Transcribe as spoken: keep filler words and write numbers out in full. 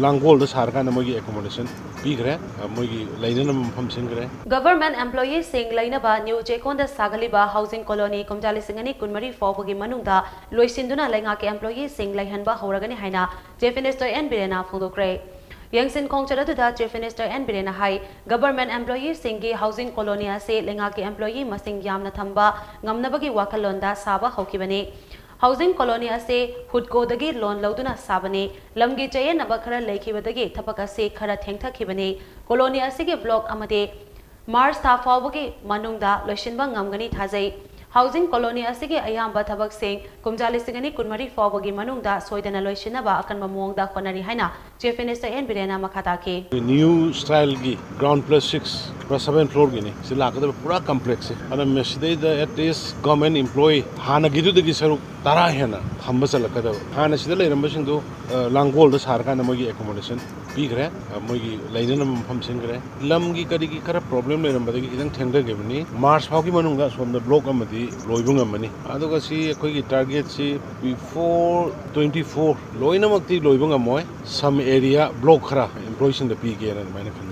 ꯂꯥꯡꯒꯣꯜꯗ ꯁꯥꯔꯀꯥꯟꯗ ꯃꯣꯏꯒꯤ ꯑꯦꯀꯣꯃꯣꯗꯦꯁꯟ ꯄꯤꯈ꯭ꯔꯦ꯫ ꯃꯣꯏꯒꯤ ꯂꯩꯅꯅꯕ ꯃꯐꯝ ꯁꯤꯟꯈ꯭ꯔꯦ꯫ Government employeeꯁꯤꯡ ꯂꯩꯅꯕ ꯅ꯭ꯌꯨ ꯆꯦꯛꯀꯣꯟꯗ ꯁꯥꯒꯠꯂꯤꯕ ꯍꯥꯎꯁꯤꯡ ꯀꯣꯂꯣꯅꯤ ꯀꯨꯝꯖꯥ ꯂꯤꯁꯤꯡ ꯑꯅꯤ ꯀꯨꯟꯃꯔꯤ ꯐꯥꯎꯕꯒꯤ ꯃꯅꯨꯡꯗ ꯂꯣꯏꯁꯤꯟꯗꯨꯅ ꯂꯩꯉꯥꯛꯀꯤ employeeꯁꯤꯡ ꯂꯩꯍꯟꯕ ꯍꯧꯔꯒꯅꯤ ꯍꯥꯏꯅ Chief Minister ꯑꯦꯟ ꯕꯤꯔꯦꯟꯅ ꯐꯣꯡꯗꯣꯛꯈ꯭ꯔꯦ꯫ ꯌꯦꯡꯁꯤꯟ ꯈꯣꯡꯆꯠ ꯑꯗꯨꯗ Chief Minister ꯑꯦꯟ ꯕꯤꯔꯦꯟꯅ ꯍꯥꯏ, Government employeeꯁꯤꯡꯒꯤ ꯍꯥꯎꯁꯤꯡ ꯀꯣꯂꯣꯅꯤ ꯑꯁꯤ ꯂꯩꯉꯥꯛꯀꯤ employee ꯃꯁꯤꯡ ꯌꯥꯝꯅ ꯊꯝꯕ ꯉꯝꯅꯕꯒꯤ ꯋꯥꯈꯜꯂꯣꯟꯗ ꯁꯥꯕ ꯍꯧꯈꯤꯕꯅꯤ꯫ ꯍꯥꯎꯁꯤꯡ ꯀꯣꯂꯣꯅꯤ ꯑꯁꯤ ꯍꯨꯗꯀꯣꯗꯒꯤ ꯂꯣꯟ ꯂꯧꯗꯨꯅ ꯁꯥꯕꯅꯤ꯫ ꯂꯝꯒꯤ ꯆꯌꯦꯠꯅꯕ ꯈꯔ ꯂꯩꯈꯤꯕꯗꯒꯤ ꯊꯕꯛ ꯑꯁꯤ ꯈꯔ ꯊꯦꯡꯊꯈꯤꯕꯅꯤ꯫ ꯀꯣꯂꯣꯅꯤ ꯑꯁꯤꯒꯤ ꯕ꯭ꯂꯣꯛ ꯑꯃꯗꯤ ꯃꯥꯔꯆ ꯊꯥ ꯐꯥꯎꯕꯒꯤ ꯃꯅꯨꯡꯗ ꯂꯣꯏꯁꯤꯟꯕ ꯉꯝꯒꯅꯤ ꯊꯥꯖꯩ꯫ ꯍꯥꯎꯁꯤꯡ ꯀꯣꯂꯣꯅꯤ ꯑꯁꯤꯒꯤ ꯑꯌꯥꯝꯕ ꯊꯕꯛꯁꯤꯡ ꯀꯨꯝꯖꯥ ꯂꯤꯁꯤꯡ ꯑꯅꯤ ꯀꯨꯟꯃꯔꯤ ꯐꯥꯎꯕꯒꯤ ꯃꯅꯨꯡꯗ ꯁꯣꯏꯗꯅ ꯂꯣꯏꯁꯤꯟꯅꯕ ꯑꯀꯟꯕ ꯃꯑꯣꯡꯗ ꯍꯣꯠꯅꯔꯤ ꯍꯥꯏꯅ Chief Minister ꯑꯦꯟ ꯕꯤꯔꯦꯟꯅ ꯃꯈꯥ ꯇꯥꯈꯤ꯫ New styleꯒꯤ ground plus six plus seven floorꯒꯤꯅꯤ ꯁꯤ ꯂꯥꯛꯀꯗꯕ ꯄꯨꯔꯥ complexꯁꯦ꯫ ꯑꯗꯨꯅ ꯃꯁꯤꯗꯩꯗ at least government employee ꯍꯥꯟꯅꯒꯤꯗꯨꯗꯒꯤ ꯁꯔꯨꯛ ꯇꯔꯥ ꯍꯦꯟꯅ ꯊꯝꯕ ꯆꯜꯂꯛꯀꯗꯕ꯫ ꯍꯥꯟꯅ ꯁꯤꯗ ꯂꯩꯔꯝꯕꯁꯤꯡꯗꯨ ꯂꯥꯡꯒꯣꯜꯗ ꯁꯥꯔꯀꯥꯟꯗ ꯃꯣꯏꯒꯤ ꯑꯦꯀꯣꯃꯣꯗꯦꯁꯟ ꯄꯤꯈ꯭ꯔꯦ꯫ ꯃꯣꯏꯒꯤ ꯂꯩꯅꯅꯕ ꯃꯐꯝ ꯁꯤꯟꯈ꯭ꯔꯦ꯫ ꯂꯝꯒꯤ ꯀꯔꯤꯒꯤ ꯈꯔ ꯄ꯭ꯔꯣꯕ꯭ꯂꯦꯝ ꯂꯩꯔꯝꯕꯗꯒꯤ ꯈꯤꯇꯪ ꯊꯦꯡꯊꯈꯤꯕꯅꯤ꯫ ꯃꯥꯔꯆ ꯐꯥꯎꯒꯤ ꯃꯅꯨꯡꯗ ꯑꯁꯣꯝꯗ ꯕ꯭ꯂꯣꯛ ꯑꯃꯗꯤ ꯂꯣꯏꯕ ꯉꯝꯃꯅꯤ꯫ ꯑꯗꯨꯒ ꯁꯤ ꯑꯩꯈꯣꯏꯒꯤ ꯇꯥꯔꯒꯦꯠꯁꯤ before twenty four ꯂꯣꯏꯅꯃꯛꯇꯤ ꯂꯣꯏꯕ ꯉꯝꯃꯣꯏ꯫ Some area block ꯈꯔ employeeꯁꯤꯡꯗ ꯄꯤꯒꯦꯅ ꯑꯗꯨꯃꯥꯏꯅ ꯈꯟꯖꯩ꯫